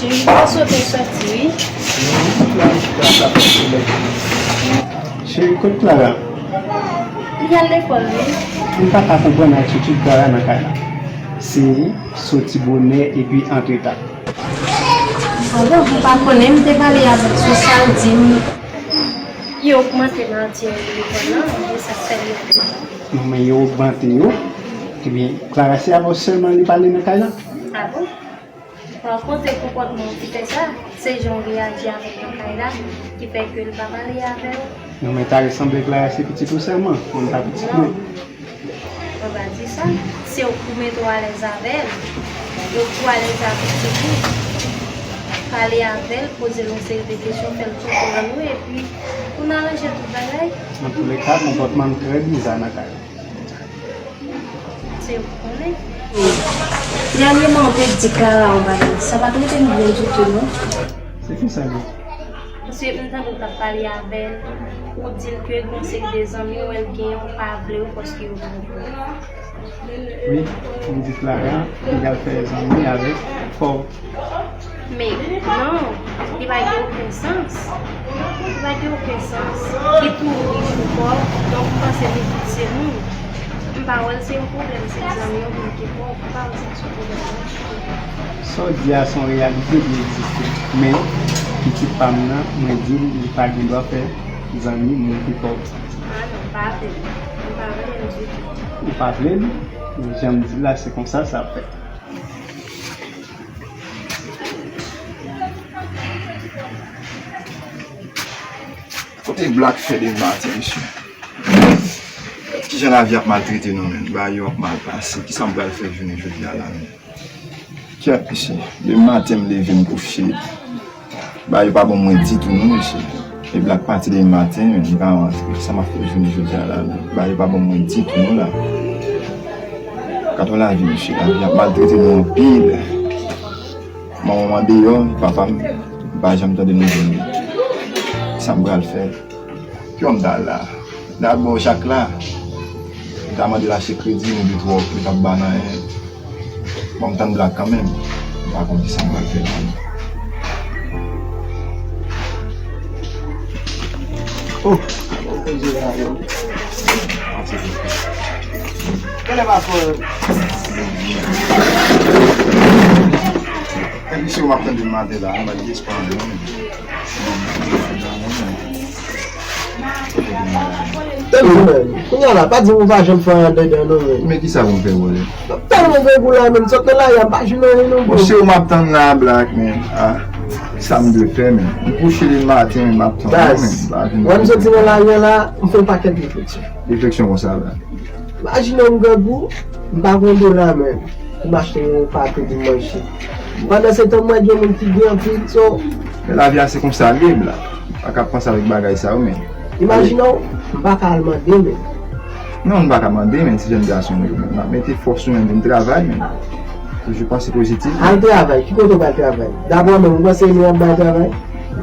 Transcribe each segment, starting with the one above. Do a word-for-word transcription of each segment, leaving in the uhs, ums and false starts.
Cheri, m ta swete soti, wi. Cheri, kot Clara? Li al lekòl, wi. M pa ka konprann atitid Clara nan kay la. Se soti bonè epi antre ta. A bon, m pa konnen, m te pale avè l sou sa, l di m yo ogmante matyè lekòl lan, e sa k fè li antre ta. Non, men yo ogmante yo. Ebyen, Clara, se avè w sèlman li pale nan kay la? A bon? Pa kont, se konpòtman w ki fè sa, se jan w reyaji avè l nan kay la ki fè ke l pa pale avè w. Non, men ta resanble Clara se pitit ou sèlman, mwen pa pitit mwen. Mwen pa di sa. Se ou pou mete w alèz avè l. E ou pou alèz avèk pitit ou. Pale avè l, poze l yon seri de kesyon, fè l konprann ou, epi pou n aranje tout bagay. Antouleka, konpòtman m trè biza nan kay la. Se ou ki konnen. Dènyèman, ou te di Clara yon bagay. Sa pa t rete m byen ditou, non. Se ki sa li? Paske m tande w t ap pale avè l, ou di l ke gon seri de zanmi w, l genyen, ou pa vle yo paske yo gen yon pwoblèm. Wi, m di Clara, li al fè zanmi avèk Paul. Men, non, li pa gen okenn sans. Li pa gen okenn sans. Li tou rich ou pòv, donk m panse li tout se moun. M pa wè l se yon pwoblèm, se zanmi yo menm ki pòv. M pa wè sa se yon pwoblèm. Sa w di a se yon reyalite ki egziste. Men, pitit pa m nan, mwen di l, li pa gen dwa fè zanmi moun ki pòv. A non, m pa vle l. M pa vle l ditou. Ou pa vle l? Jan m di l la, se konsa sa ap fèt. Kote Black fè demen maten, mesye? Kijan lavi ap maltrete nou, menm? Bagay yo ap mal pase. Kisa m pral fè jounen jodi a la, menm? Kèt, mesye. Demen maten, m leve, m kouche. Bagay yo pa bon mwen ditou, non, mesye. E Black pati demen maten, menm, li pa rantre. Kisa m ap fè jounen jodi a la, menm? Bagay yo pa bon mwen ditou, non, la. Gad yon lavi, mesye. Lavi ap maltrete nou anpil. Manman m andeyò, papa m, m pa janm tande nouvèl li. Sa m pral fè? Ki wè m ta la? Dabò, Jack la, m ta mande l achte kredi, men li twò, li p ap ba n anyen. Bon, m tann Black kanmenm. M pa konn kisa m pral fè la. Oh! Kèlè pa fò. Epi si w ap tande maten la, m pa gen espwa anyen. Tande, men. Kounye a la, pa di m ou pa janm fè anyen anndan non, men. Men kisa pou m fè, bòdè? Tande, men, gou la, men. Sot nan lari a, m pa jwenn anyen non, bro. Bon, se ou m ap tann la, Black, men. Ah, sa m dwe fè, men. M kouche demen maten, men, m ap tann, men. Baz, wè m soti nan lari a la, m fè yon pakèt refleksyon. Refleksyon konsa, Black. Imajine w m grangou, m pa gen yon dola, men, pou m achte yon pate pou m manje. Pandan se tan, m wè gen moun ki gen anpil, so. Men lavi a se konsa l ye, Black. Pa ka panse avèk bagay sa yo, men. Imajine w, m pa ka al mande, men. Non, m pa ka mande, men, ti jèn gason yo, men. M ap mete fòs ou menm pou m travay, men. Toujou panse pozitif. Al travay, ki kote w pral travay? Dabò menm, ou panse nou ap bay travay?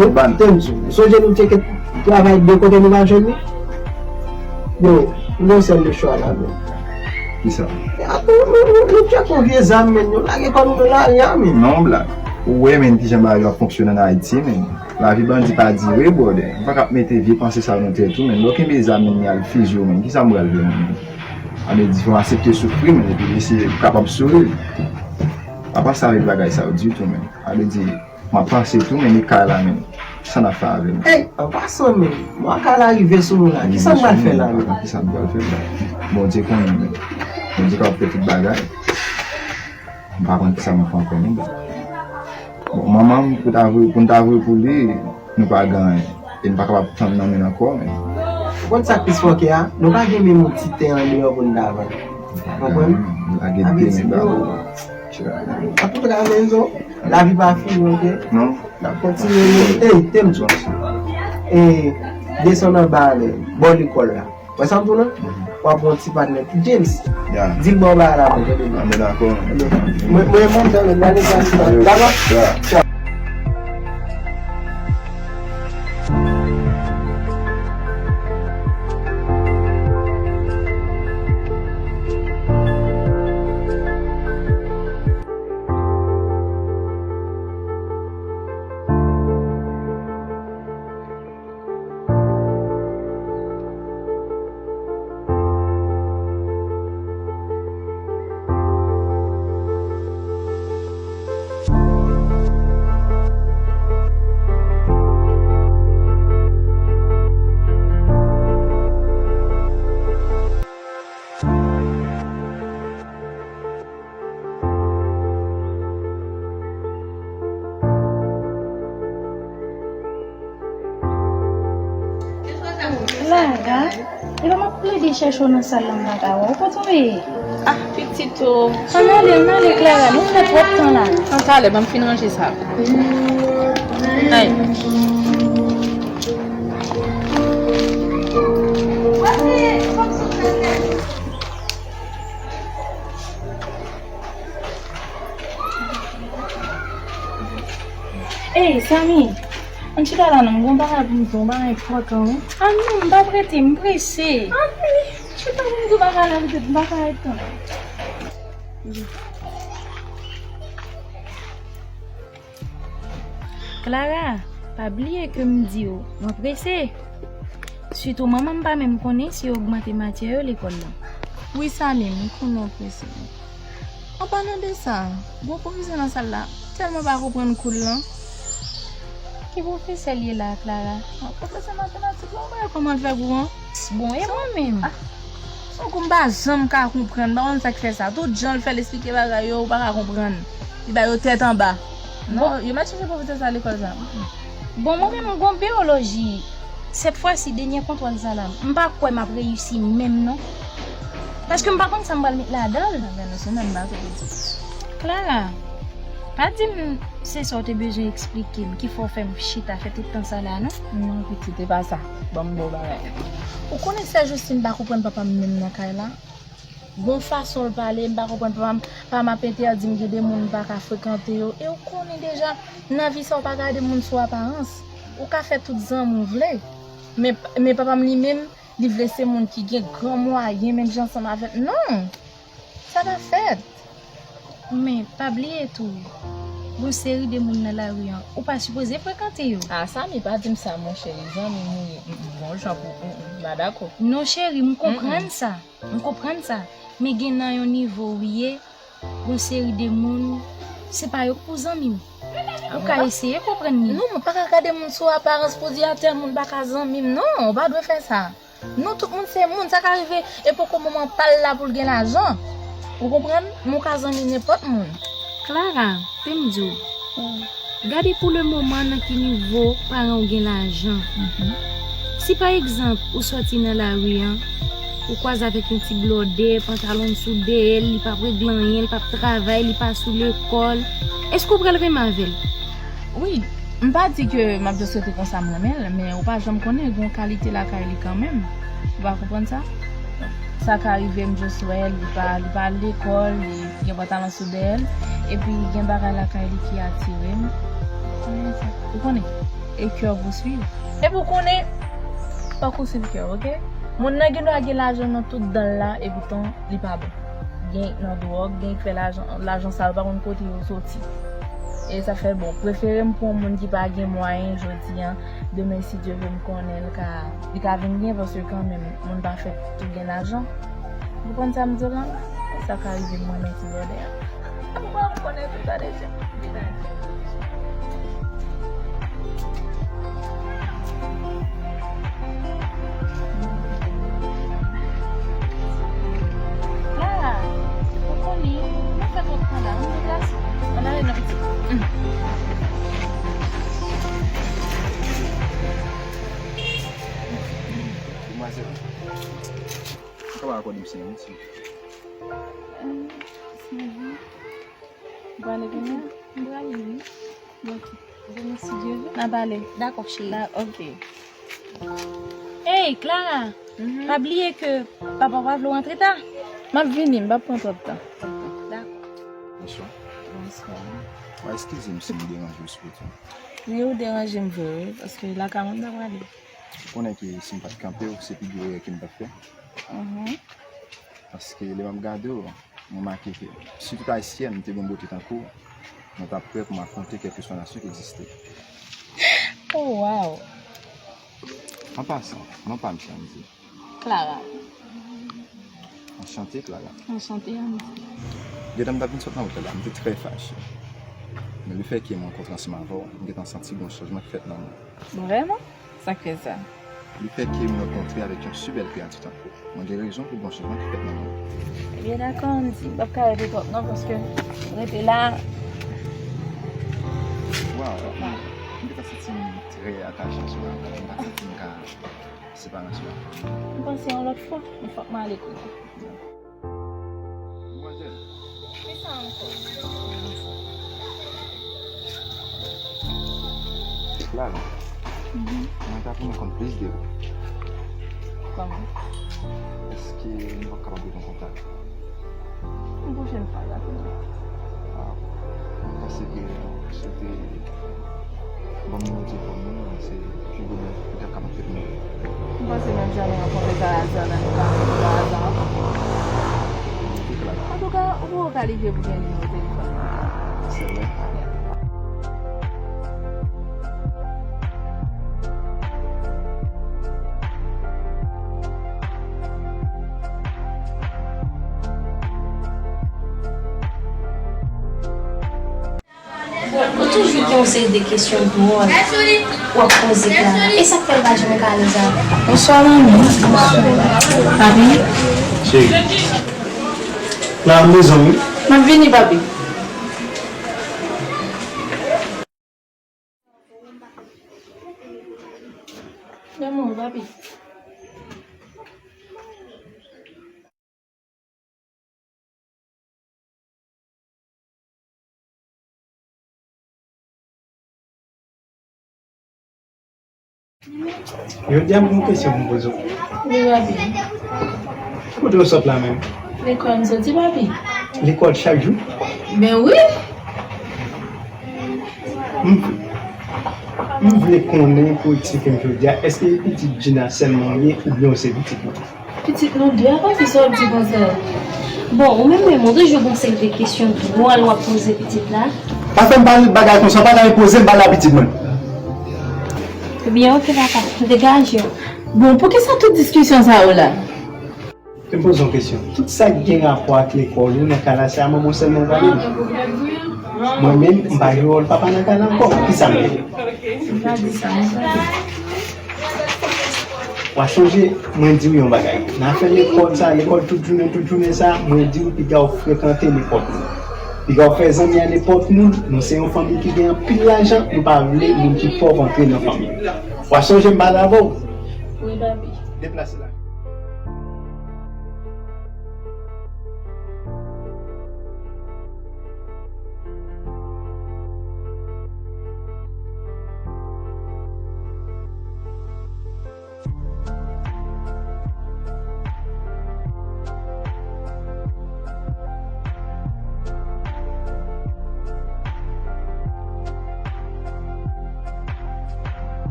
Ban. Tande m di w, sonje nou tcheke travay de kote nou pa jwenn li? Yo, m gen yon sèl de chwa la, men. Kisa? E, a, nou, nou, nou, nou tcheke yon vye zam, men, nou lage kò nou nan lari a, men. Non, Black. Ou wè, men, kijan bagay yo ap fonksyone ann Ayiti, men. Lavi bandi pa dire, bòdè. M pa ka ap mete vye panse sa yo nan tèt ou, men. Lè w kenbe zam, men, y al fiziye w, men. Kisa m pral fè, men? A vle di, fò w aksepte soufri, men, epi eseye kapab souri. Pa panse avèk bagay sa yo ditou, men. A vle di, m ap panse tou, men, e kay la, men. Sa n ap fè avè l? Ey, an pasan, men, mwa kay la rive sou nou la. Kisa n pral fè la, men? Kisa n pral fè la? Bondye konnen, men. Bondye kapab fè tout bagay. M pa konn kisa m ap fè ankò, non, baz. Bon, manman m, pou ta voye, pou n ta voye pou li, nou pa gen anyen. E n pa kapab tann nan men l ankò, men. Ou konn sa k plis fòkè a? Nou pa gen menm yon ti tè andeyò pou n ta vann. Konprann? Lage de men ba ou. Antouka, men, zo, lavi pa fini, oke? Non. N ap kontinye, men. Ey, tande m di w. E, desann anba a, men, bò lekòl la. Wè sa m di w la? W ap wè yon ti patnè, James. Ya. Di l ba w bagay la, mwen, tande m. A, mwen dakò. Mwen, mwen, mwen, tande m, gade sa, sa. Yo. Dakò? Ya. Tchao. Aga, epa m ap plede chèche w nan sal la, m pa ka wè w. Kote w ye? Ah, pitit o. Ann ale, ann ale, Clara, nou fè twòp tan la. Ann talè, ban m fin ranje sa. Ay. Ey, Samy, ann chita la non, m gen yon bagay pou m di w, yon bagay enpòtan wi. Ah non, m p ap rete, m prese. Ah wi, chita pou m di w bagay la, petèt m pa ka ret tan. Clara, pa bliye ke m di w, mwen prese. Sitou manman m pa menm konnen si yo ogmante matyè yo lekòl la. Wi, Samy, m konnen w prese. An palan de sa, gon pwofesè nan sal la, tèlman pa konprann kou l lan. Ki pwofesè l ye la, Clara? Ah, pwofesè matematik la, ou pa wè kòman l fè gou an? Bon, e mwen menm? Ah, yon kou m pa janm ka konprann, m pa konn sa k fè sa. Tout jan l fè l esplike bagay yo, ou pa ka konprann. Li ba yo tèt anba. Non, yo mèt chèche pwofesè sa lekòl sa. Mm, mm. Bon, mwen menm, m gon biyoloji. Sèt fwa si, dènye kontwòl sa la, m pa kwè m ap reyisi menm non. Paske m pa konn sa m pral met ladan l. Anben, nou sou menm bato, pitit. Clara, pa di m se sa w te bezwen eksplike m ki fè w fè m chita fè tout tan sa la non. Non, pitit, e pa sa. Ban m ba w bagay. Ou konnen sè Justine pa konprann papa m menm nan kay la. Gon fason l pale, m pa konprann papa m, papa m ap entèdi m gen de moun m pa ka frekante yo. E ou konnen deja, nan vi sa ou pa gade moun sou aparans. Ou ka fè tout zanmi w vle. Men, men papa m li menm, li vle se moun ki gen gran mwayen menm jan ansanm avè l. Non! Sa pa fèt. Men, pa bliye tou, gon seri de moun nan lari an, ou pa sipoze frekante yo. Ah, Samy, pa di m sa, monchè, zanmi m ou ye. Mm, mm, gon jan pou, mm, mm, m pa dakò. Non, cheri, m konprann sa. M konprann sa, men gen nan yon nivo w ye, yon seri de moun, se pa yo k pou zanmi w. Ou ka eseye konprann li. Non, mwen pa ka gade moun sou aparans pou di a tèl moun pa ka zanmi m. Non, ou pa dwe fè sa. Nou tout moun se moun, sa ka rive epòk moman pa l la pou l gen lajan. Ou konprann? Men ou ka zanmi nenpòt moun. Clara, te m di w. Gade pou le moman nan ki nivo paran w gen lajan. Si pa egzanp ou sòti nan lari an, ou kwaze avèk yon ti blòdè, pantalon l sou dèyè l, li p ap regle anyen, li p ap travay, li pa sou lekòl, èske w pral renmen avè l? Wi, m pa di ke m ap just rete konsa m renmen l, men ou pa janm konnen, gen yon kalite lakay li kanmenm. Ou pa konprann sa? Sa ka rive m just wè l, li pa, li pa al lekòl, li gen pantalon sou dèyè l, epi gen bagay lakay li ki atire m. Ou konnen sa. Ou konnen. E kè w pou swiv. Epi ou konnen, fòk ou swiv kè w, oke? Moun nan gen dwa gen lajan nan tout dan l la, epoutan, li pa bon. Gen nan dwòg, gen k fè lajan, lajan sa yo pa konn kote yo soti. E sa fè, bon, prefere m pran yon moun ki pa gen mwayen jodi an, demen si Dye vle m konnen l ka, li ka vin gen, paske kanmenm, moun pa fèt tou gen lajan. Ou konprann sa m di w la? Sa ka rive mwen nan ti blòdè a. Ou pa konnen tou sa deja. Clara, ou konnen, nou fè twòp tan la, nou deplase. Ann ale non pitit. Demwazèl, ou kapab akòde m senk minit, silvouplè? Ou prale kounye a? M prale, wi. Ok. Bon, si Dye vle. N a pale. Dakò, cheri. Da-, ok. Ey, Clara! Mhm. Pa bliye ke papa w pa vle w antre ta. M ap vini, m p ap pran twòp tan. Dakò. Bonswa. Bonswa. Bon, eskize m si m deranje w sou wout lan. Wi, ou deranje m vre, wi, paske lakay mwen m ta prale. Ou konnen ke si m pa t kanpe w, se pi gwo erè ke m t ap fè. Mhm. Paske lè m ap gade w, mwen remake ke si tout Ayisyèn te gen bote tankou w, mwen t ap prè pou m afwonte kèlkeswa nasyon ki egziste. Oh, wow! An pasan, non pa m se Andy. Clara. Anchante, Clara. Anchante, Andy. Gentan m t ap vin sot nan wout la, m te trè fache. Men lefètke m rankontre ansanm avè w, m gentan santi gon chanjman ki fèt nan mwen. Vrèman? Sa k fè sa? Lefètke m rankontre avèk yon si bèl kreyati tankou w, mwen gen rezon pou gon chanjman ki fèt nan mwen. Ebyen, dakò, Andy. M p ap ka rete twòp non, paske rete la. Waw, m gentan santi m trè atache ansanm avè w. M pa santi m ka Separasyon. M panse yon lòt fwa, men fòk m ale kounye a. Manmzèl. Kisa ankò? Lala, mhm, mwen ta renmen konn plis de ou. Kòman? Èske nou p ap kapab rete an kontak? Yon pwochèn fwa, dakò. Ah, paske si w te ban m nimewo telefòn ou, se pi bonè poutèt kapab fè nou. M panse menm jan nou rankontre pa aza la, nou ka rankontre pa aza ankò. Se klè. Antouka, ou poko kalifye pou gen nimewo telefòn mwen. Se vre? Yeah. Ou toujou gen yon seri de kesyon dwòl w ap poze Clara. E sa k fè l pa janm ka alèz avè w? Bonswa, manmi. Bonswa. Papi. Cheri. Clara, m bezwen w wi. M ap vini, papi. Lanmou, papi. Jodi a, m gen yon kesyon pou m poze w. Wi, papi. Kote w sot la menm? Lekòl m soti, papi. Lekòl chak jou? Ben wi. M, m vle konnen pou eksplike m jodi a, èske pitit Gina sèlman w ye oubyen w se pitit mwen? Pitit nou de a, papi, sa w ap di konsa? Bon, ou menm menm, ou toujou gon seri de kesyon dwòl w ap poze pitit la. Pa fè m pale bagay konsa, pa ta repoze m pale a pitit mwen. Ebyen, oke, papa, degaje w. Bon, poukisa tout diskisyon sa yo la? Te poze yon kesyon. Tout sa k gen rapò ak lekòl ou nan kay la, se a manman w sèlman ou pale? Mwen menm, m pa jwe wòl papa nan kay la ankò. Kisa m ye? Ou pa di sa, non, papa. W a sonje, mwen di w yon bagay. Nan afè lekòl sa, lekòl tout jounen, tout jounen sa, mwen di w piga w frekante nenpòt moun. Piga w fè zanmi a nenpòt moun, nou se yon fanmi ki gen anpil lajan, nou pa vle moun ki pòv antre nan fanmi. W a sonje m pale avè w? Wi, papi. Deplase la.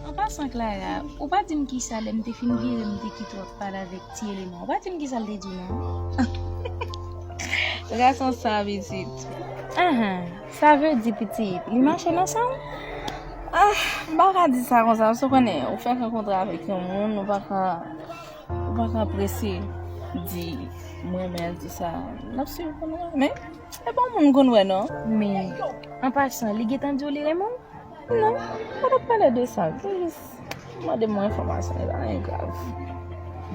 An pasan, Clara, ou pa di m kisa lè m te fin vire m te kite w ap pale avèk ti eleman. Ou pa di m kisa l te di w non. Gason sa pitit. Ahan, sa vle di pitit, li mache nan san w? Ah, m pa ka di sa konsa, paske w konnen, ou fèk rankontre avèk yon moun, ou pa ka, ou pa ka prese di m renmen l, di sa. N ap swiv pou nou wè, men e pa yon moun m konn wè non. Men, an pasan, li gentan di w li renmen w? Non, pa t ap pale de sa. Li jis mande m yon enfòmasyon, e pa anyen grav.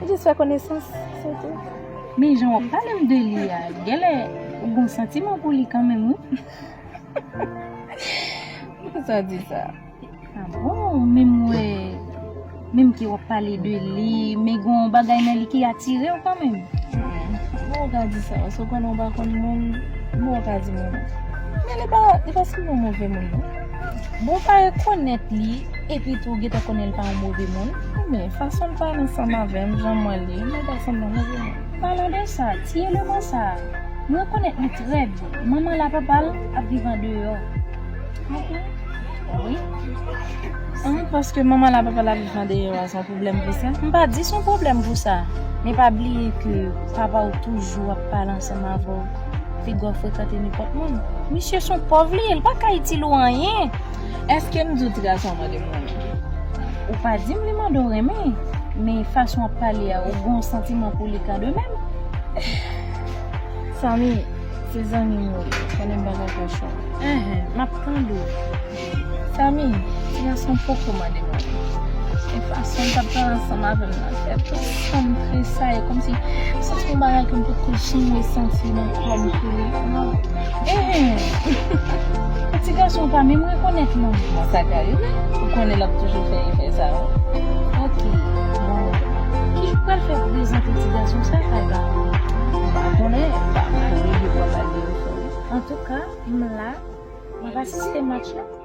Li jis fè konesans, se tou. Men jan w ap pale m de li a, genlè ou gon santiman pou li kanmenm, wi. Poukisa w di sa? Ah bon, menm wè, menm ke w ap pale de li, men gon bagay nan li ki atire w kanmenm. Bon, ou ka di sa, paske w konnen w pa konn moun, bon, ou ka di moun. Men li pa, li pa sanble yon move moun, non. Bon, ou pa rekonèt li, epi tou, ou gentan konnen li pa yon move moun. Men, fason l pale ansanm avè m, jan m wè l ye, li pa sanble yon move moun. Palan de sa, ti eleman sa, m rekonèt li trè byen. Manman l ak papa l ap viv andeyò. Wi. An, paske manman l ak papa l ap viv andeyò a, se yon pwoblèm pou sa? M pa di se yon pwoblèm pou sa. Men pa bliye ke papa w toujou ap pale ansanm avè w. Figi w ap frekante nenpòt moun. Misye se yon pòv li ye, li pa ka itil ou anyen. Èske m di w ti gason an mande m renmen? Ou pa di m li mande w renmen, men fason w ap pale a, ou gen yon santiman pou li kanmenm. Samy, se zanmi m ou ye, konnen m pa ka fè chwa. Enhen, m ap tande w. Samy, ti gason poko mande m renmen. E fason l t ap pale ansanm avè m nan fè tout san m tresayi, kòmsi m santi yon bagay ke m poko janm resanti nan kò m pou li. Enhen. Ti gason pa menm rekonèt lanmou an, sa ka rive. Ou konnen l ap toujou fè efè sa yo. Ok, bon. Ki jan w pral fè prezante ti gason sa kay ba? M pa konnen, pa malgre yo pral lage yo sou li. Antouka, m la, m ap asiste match la.